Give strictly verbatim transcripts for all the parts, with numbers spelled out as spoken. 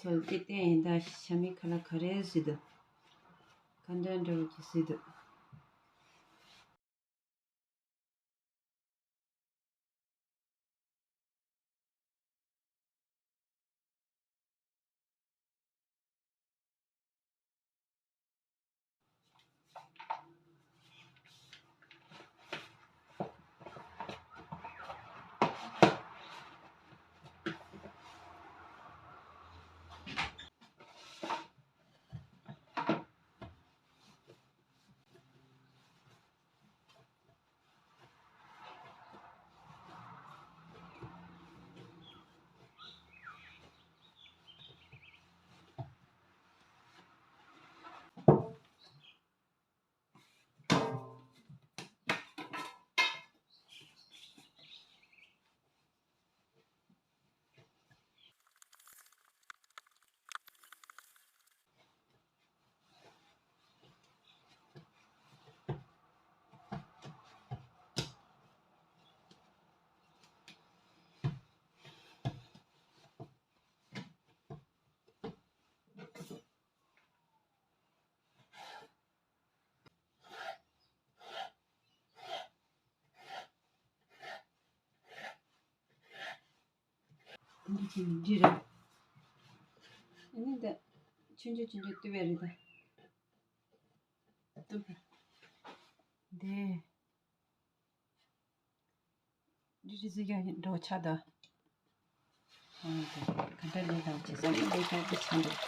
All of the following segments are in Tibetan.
ཚལ་གྱི་སྟེང་ཡིན་ད་ཤ་མི་ཁ་ལ་ག་རེ་ཟིག་འདུག་ག་འདྲ་འདྲ་བོ་ཅིག་ཟིག་འདུག་འདི་ཅི་འདི་རེད། ཨ་ནི་འདི་ཆུང་ཆུང་ཆུང་ཆུང་བཏུབ་པ་རེད་ད། བཏུབ་པ། འདི། འདི་རི་ཟི་ཡ་འགྲོ་ཆ་ད། ཨ་ནི་འདི་ག་འདྲ་ལས་དང་བྱེད་ས་ནི་ལས་དང་དེ་ཆ་འདུག་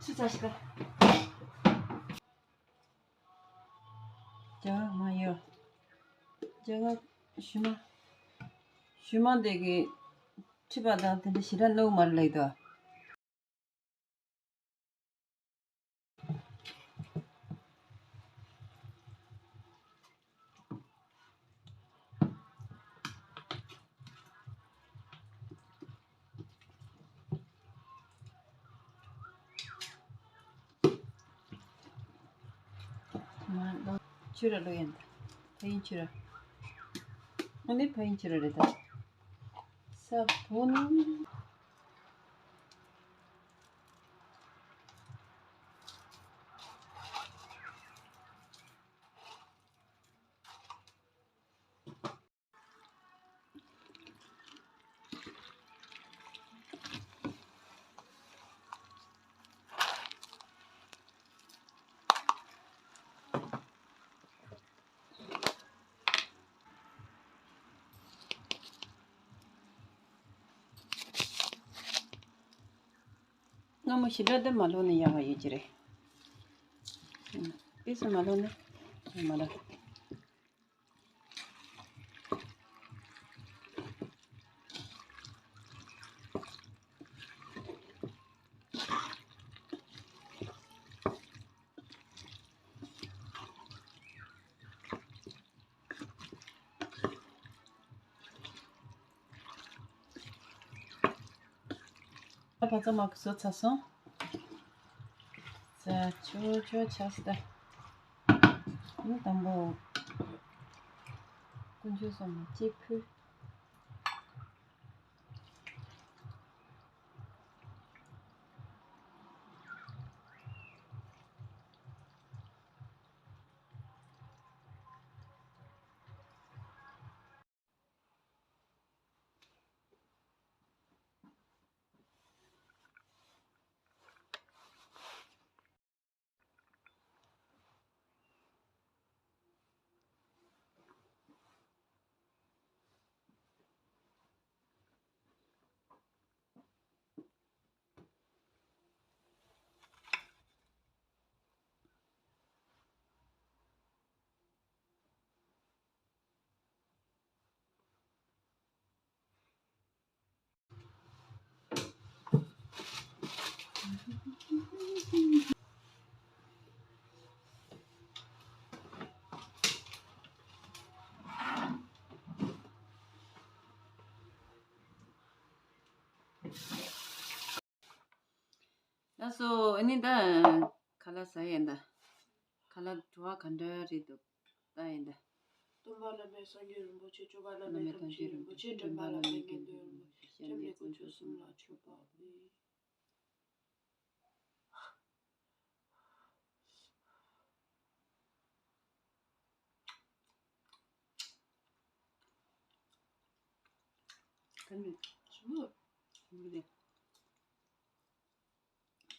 ཆུ་ཚ་ཞིག་ག་རྒྱ་གར་མ་ཡོད། རྒྱ་གར་ཞུ་མ། ཞུ་མ་དེ་གི་ཁྲི་པ་དང་དེ་འདྲ་ཞེ་དྲག་ནུག་མ་རེད་ལེགས་དོ། ང་ལོ་ཆུ་ར་ལོ་ཡིན་ད། ཕ་ཡིན་ཆུ་ར། ང་ནི་ཕ་ཡིན་ཆུ་ར་རེད་ད། ས་བོ་ནི། སྔ་མོ་ཞེ་དྲག་འདི་མ་ལོག་ན་ཡག་ག་ཡོད་ཀྱི་རེད། དཔེ་སུ་མ་ལོག་ན་མ་ལོག་ད་བ་ཚྭ་མར་གི་བཟོ་ཚར་སོང་། ཟ་ཆོག་ཆོག་ཆགས་སོང་ད། ཨ་ནི་དང་པོ་དཀོན་མཆོག་གསུམ་ལ་གཅིག་ཕུལ། ལགས་སོ། ཨ་ནི་ད་ཁ་ལག་ཟ་ཡས་ད། ཁ་ལག་བྲོ་བ་ག་འདྲ་རེད་འདུག་ལྟ་ཡས་ད། སྟོན་པ་བླ་མེད་སངས་རྒྱས་རིན་པོ་ཆེ། སྐྱོབ་པ་བླ་མེད་ཐམས་ཅད་རིན་པོ་ཆེ། འདྲེན་པ་བླ་མེད་དགེ་འདུན་རིན་པོ་ཆེ། སྐྱབས་གནས་དཀོན་མཆོག་གསུམ་ལ་མཆོད་པ་འབུལ།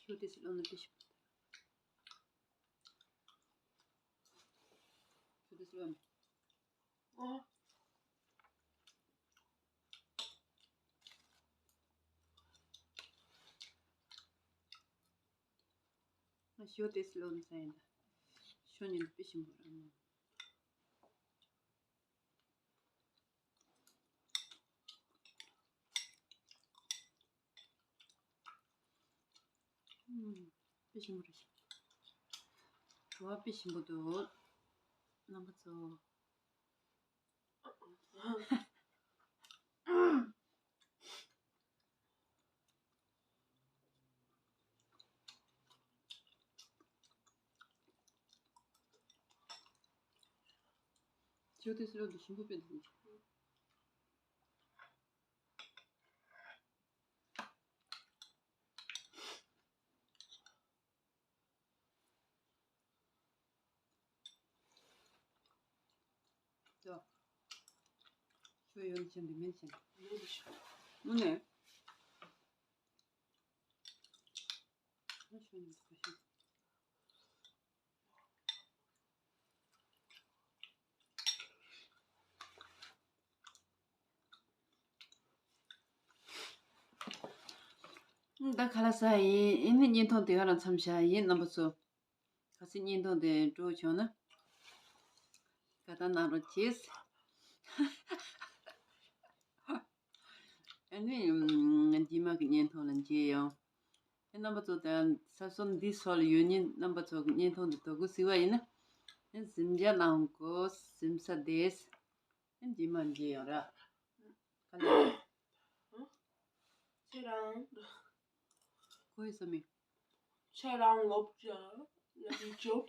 ཁྱོད་དེ་སི་ལོ་ནི་པི་ཤི། ཁྱོད་དེ་སི་ལོ་ནི། ཨོ། ང་ཞོ་དེ་སི་ལོ་ནི་ས་ཡིན་ད། ཞོ་ཉིན་པི་ཤི་མོ་ར་མོ། ཨུམ། དཔེ་ཞིམ་པོ་རེད། བྲོ་བ་དཔེ་ཞིམ་པོ་འདུག་རྣམ་པ་ཚོ། ཅོ་ཏི་སི་ལོ་འདི་ཞིམ་པོ་དཔེ་འདུག་ཡོ། ཁྱོད་ཡོད་ན་ཆེན་འདི་མིན་ཆེན། དངོས་གནས། ཨ་ཤོད་ནི་ཁ་ཤོད། ད་ཁ་ལག་ཟ་ཡིན། ཨེ་ནི་བརྙན་ཐུང་དེ་ག་རང་མཚམས་བཞག་ཡིན། རྣམ་པ་ཚོ་གལ་སྲིད་བརྙན་ཐུང་དེ་སྤྲོ་བྱུང་ན་དགའ་རྟགས་གནང་རོགས་གྱིས། ཨ་ནི་རྗེས་མ་གི་བརྙན་ཐུང་ལ་མཇལ་ཡོང་། ཨེ་རྣམ་པ་ཚོ་ད་ས་སོ་འདི་སོགས་ལ་ཡོད་ཉིན་རྣམ་པ་ཚོ་གི་བརྙན་ཐུང་འདི་དོ་ཁུར་གཟིགས་པ་ཡིན་ན་ཨེ་གཟིམ་འཇག་གནང་དགོས། གཟིམ་ས་བསྡད། ཨེ་རྗེས་མ་མཇལ་ཡོང་ར། ག་ལེ། ཁྱེད་རང་། ཁོ་ཡི་ས་མི། ཁྱེད་རང་ལོབ་ཅག་ལ་མི་ཅོབ།